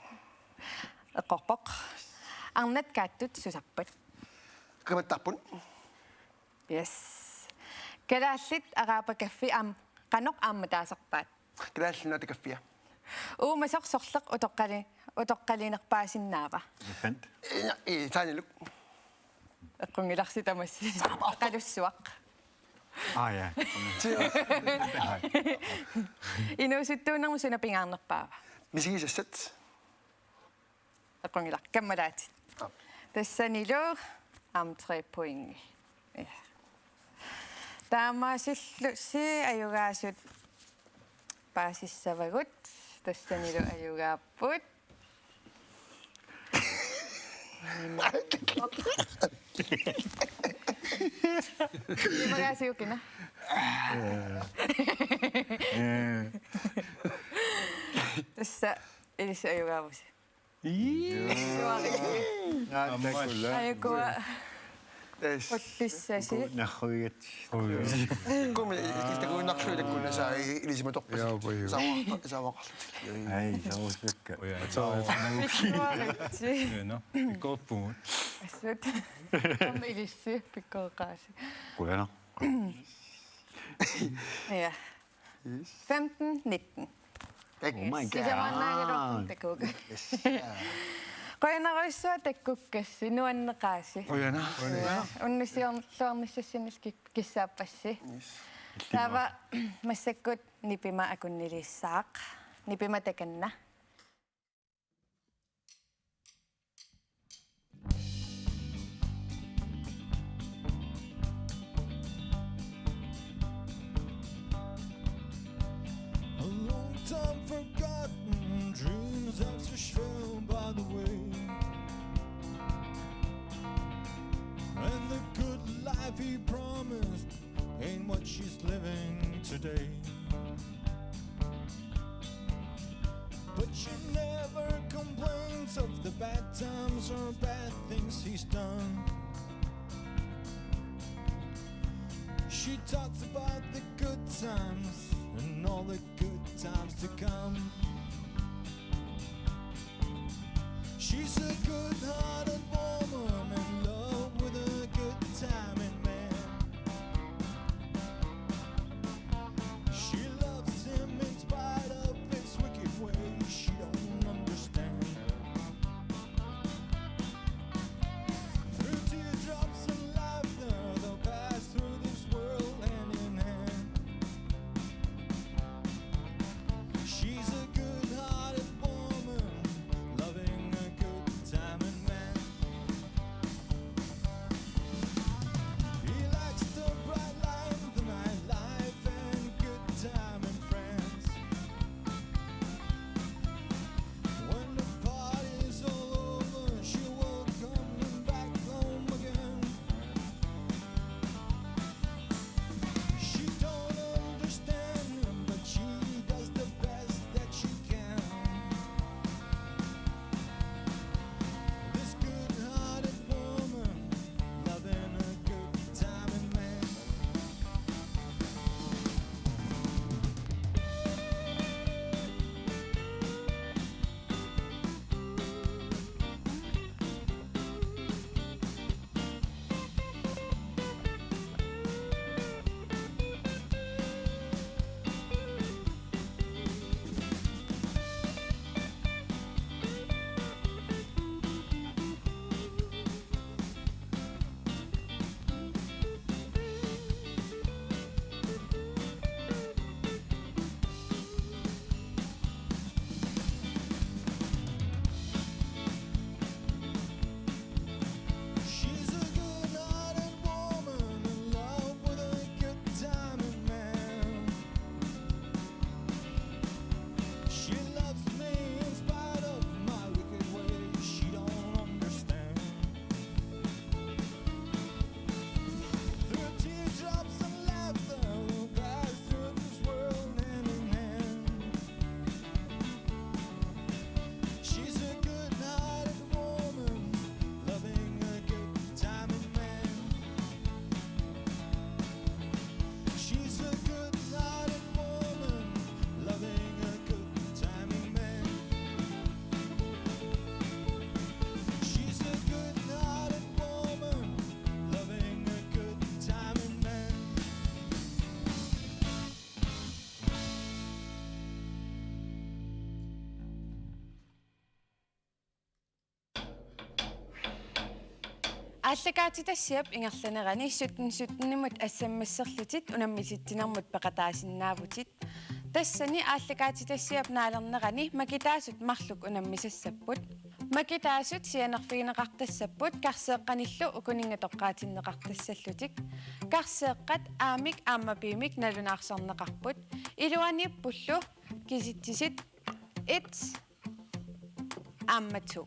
Eqqorpoq. Arnat Kaattut susarpat? Qimattarput. Yes. Kalaallit Araapakaffi aam-, qanoq aamma taasarpaat? Kalaallit Nunaata Kaffia. Uumasoq sorleq utoqqali-, utoqqalinerpaasinnaava? Elefant. Ina-, i-, saaniluk. Eqqunngilarsi tamassi. Qalussuaq. Aa, ja. Inuusuttuunermi suna pingaarnerpaava? Misigisassat. Eqqunngilara, kammalaatit. Aa. Tassanilu aamma tre pointi. Ja. Taamaasillusi ajugaasut paasissavagut. Tassanilu ajugaapput. Imagaasiukina. Tassa ilissi ajugaavusi. Ii. Aamma. Aajukua. Yes. Qullissasi. Narruigat. Kumi, i-, i-, takuinnarlugu takuinnasaa i-, ilisimatorpasi. Joo, joo. Saava-, saavaqarlutik. Ai, saavusakka. Oi, ai, saava-, Pikkoritsi. Joo, no. Pikkorippugut. Assut. Aamma ilissi, pikkoreqaasi. Qujanaq. Ja. Yes. Femten nitten. Tak. Oh my God. Sisamannaangaluarput takuuk. Yes. Qujanarsuaq takkukkassi, nuanneqaasi. Qujanaq. Unnussiorluarnissassinnik ki-, kissaappassi. Yes. Taava massakkut nipima akunniliissaaq. Nipima takanna. A long time forgotten dreams after she fell by the way. And the good life he promised ain't what she's living today. But she never complains of Bad times are bad things he's done. She talks about the good times and all the good times to come. She's a good-hearted woman in love with a good-timing man. She loves him in spite of his wicked ways she don't understand. Through teardrops and laughter, they'll pass through this world hand in hand. She's a good-hearted woman, loving a good-timing man. He likes the bright light, the nightlife, and good-timing friends. When the party's all over, she'll welcome him back home again. She don't understand him, but she does the best that she can. This good-hearted woman, loving a good-timing man. She's a good-hearted woman in love with a good-timing man. She loves me in spite of my wicked ways she don't understand. Through teardrops and laughter, we'll pass through this world hand in hand. She's a good-hearted woman, loving a good-timing man. She's a good-hearted woman, loving a good-timing man. She's a good-hearted woman, loving a good-timing man. Aallakaatitassiap ingerlanerani sytten sytten-imut S M S-erlutit unammisitsinermut peqataasinnaavutit. Tassani aallakaatitassiap naalernerani makitaasut marluk unammisassapput. Makitaasut sianerfigineqartassapput karseeqqanillu ukuninnga toqqaatinneqartassallutik. Karseeqqat aamik aamma piimik nalunaarsarneqarput. Iluaniippullu kisitsisit et aamma to.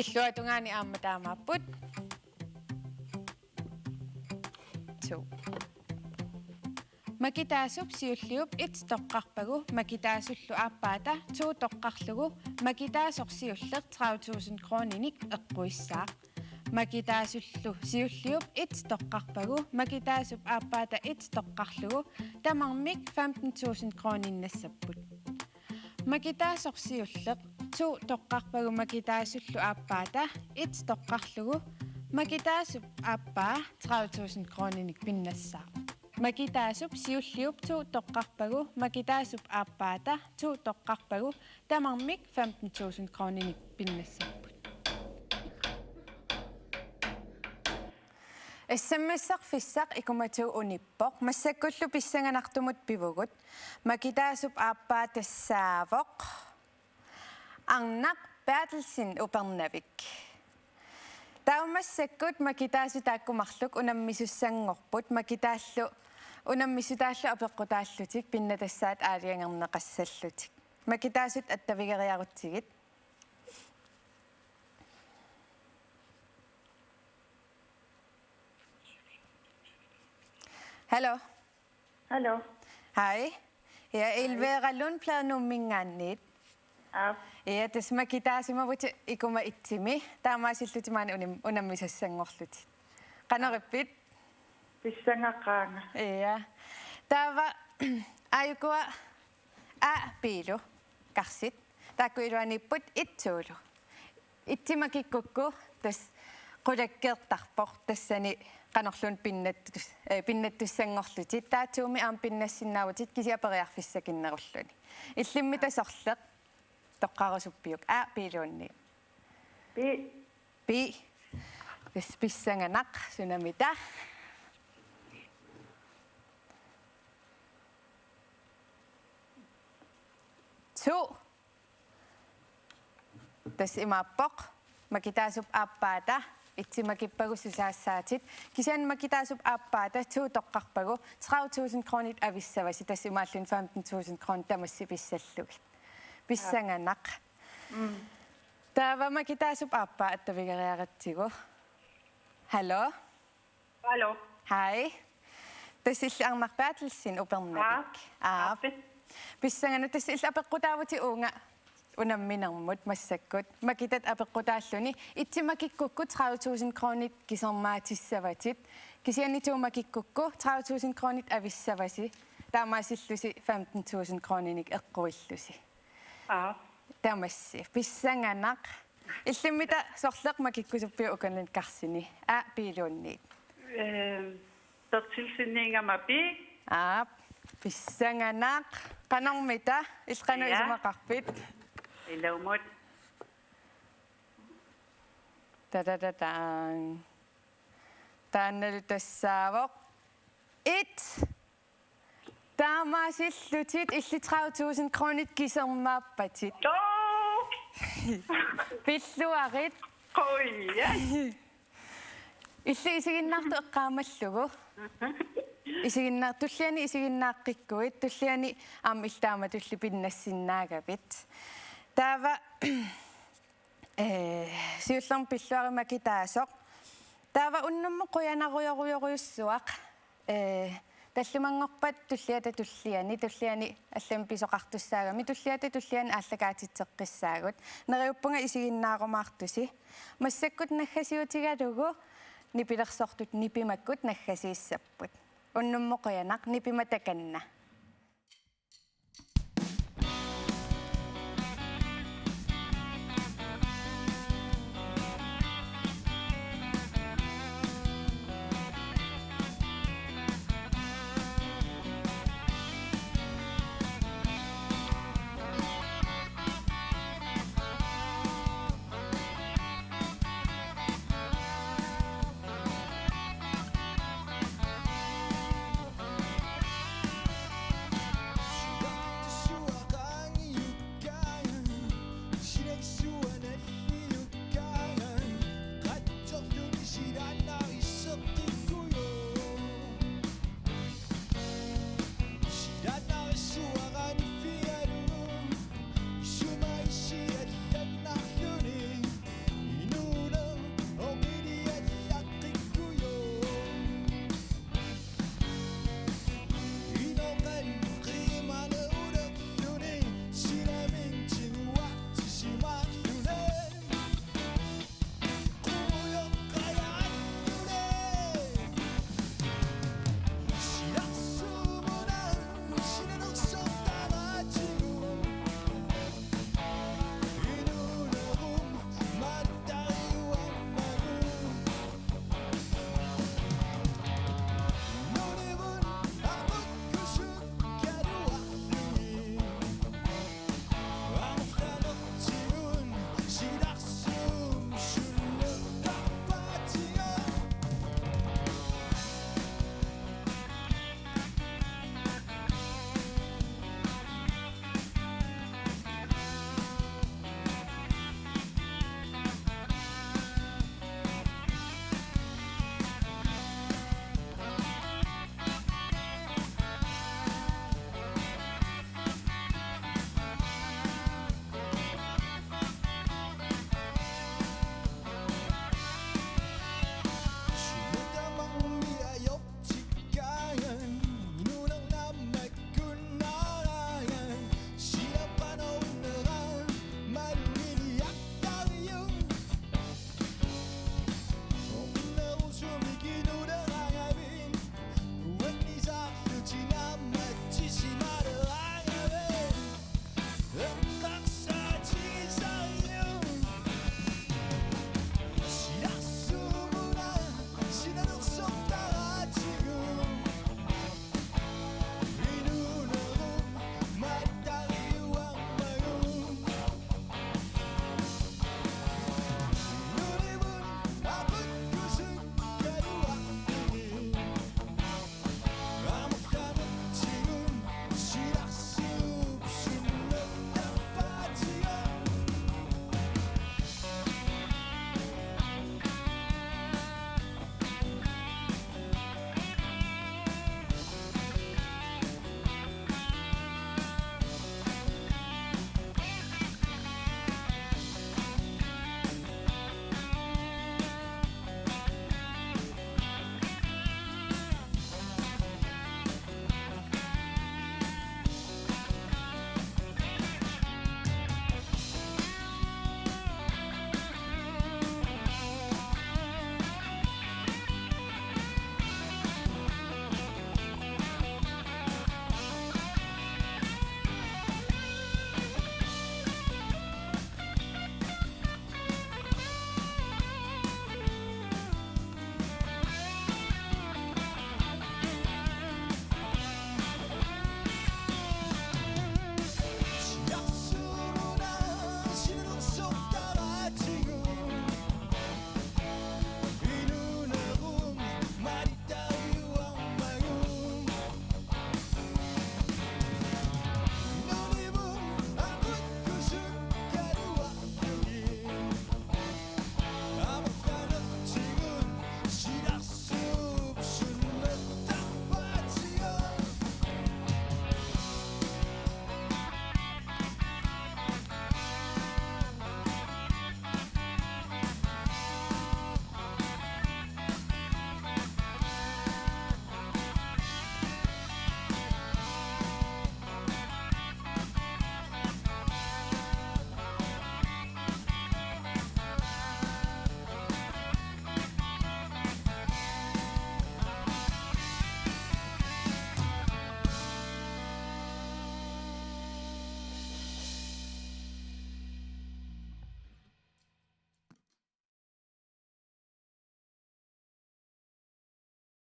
Illuatungaani aamma taamaapput. To. Makitaasup siulliup et toqqarpagu makitaasullu aappaata to toqqarlugu makitaasoq siulleq tredive tusind kroninik eqquissaaq. Makitaasullu siulliup et toqqarpagu makitaasup aappaata et toqqarlugu tamarmik femten tusind kroninnassaapput. Makitaasoq siulleq to toqqarpagu makitaasullu aappaata et toqqarlugu makitaasup aappaa tredive tusind kroninik pinnassaaq. Makitaasup siulliup to toqqarpagu makitaasup aappaata to toqqarpagu tamarmik femten tusind kroninik pinnassapput. S M S-erfissaq ikumatuunippoq, massakkullu pissanganartumut pivugut. Makitaasup aappaa tassaavoq Arnaq Berthelsen Upernavik. Taava massakkut makitaasut taakku marluk unammisussanngorput, makitaallu unammisutaallu apeqqutaallutik pinnatassaat aalajangerneqassallutik. Makitaasut attavigeriarutsigit. Hallo. Hallo. Hej. Ja, Elvira Lundblad Nuumminngaanniit. Aap. Ja, tassa makitaasimavit ikuma itsimi. Taamaasillutit maani unim-, unammisassanngorlutit. Qanorippit? Pissangaqaanga. Ja. Taava aajukua A B-lu karsit. Taakku iluaniipput et to-lu. Itsi makikkukku tassa qulakkeertarpoq tassani qanorluunniit pinnattus-, eh, pinnattussanngorlutit. Taava to-mi aamma pinnassinnaavutit kisianni periarfissakinnerulluni. Illimmi tassa sorleq toqqarusuppiuk? A B-luunniit? B. B. Tassa pissanganaq, sunamita? To. Tassa imaappoq. Makitaasup aappaata itsi makippagu susaassaatit. Kisianni makitaasup aappaata to toqqarpagu tredive tusind kronit avissavasi, tassa imaalluni femten tusind kronit tamassi pissallugit. Pissanganaq. Mm. Taava makitaasup aappaa attavigeriaratsigu. Hallo? Hallo. Hej. Tassa illit Arnaq Berthelsen Upernavik. Aap. Aap. Aap. Pissanganaq, tassa illit apeqqutaavutit uunga unamminermut massakkut. Makitat apeqqutaalluni. Itsi makikkukku tredive tusind kronit kisermaatissavatit. Kisianni to makikkukku tredive tusind kronit avissavasi. Taamaasillusi femten tusind kroninik eqquillusi. Aap. Tamassi. Pissanganaq. Illimmi tassa sorleq makikkusuppiuk ukunani karsini? A B-luunniit? Ehm, Berthelsenigama B. Aap. Pissanganaq. Qanormita? Illit qanoq, ja, isumaqarpit? Ilumut. Tadadadang. Taannalu tassaavoq. Et. Taamaasillutit illit tredive tusind kronit kisermaappatit. Joo! Pilluarit. Qujan. Illit isiginnaartut eqqaamallugu. Isiginnaar-, tulliani isiginnaaqqikkuit, tulliani aamma illit taamatulli pinnassinnaagavit. Taava, eh, siullermik pilluarit makitaasoq. Taava unnummut qujanarujorujorujussuaq. Eh, tallimanngorpat tulliata tulliani, tulliani allamik pisoqartussaagami, tulliata tulliani aallakaatitseqqissaagut. Neriuppunga isiginnaarumaartusi. Massakkut naggasiutigalugu nipilersortut nipimakkut naggasiissapput. Unnummut qujanaq, nipimata takanna.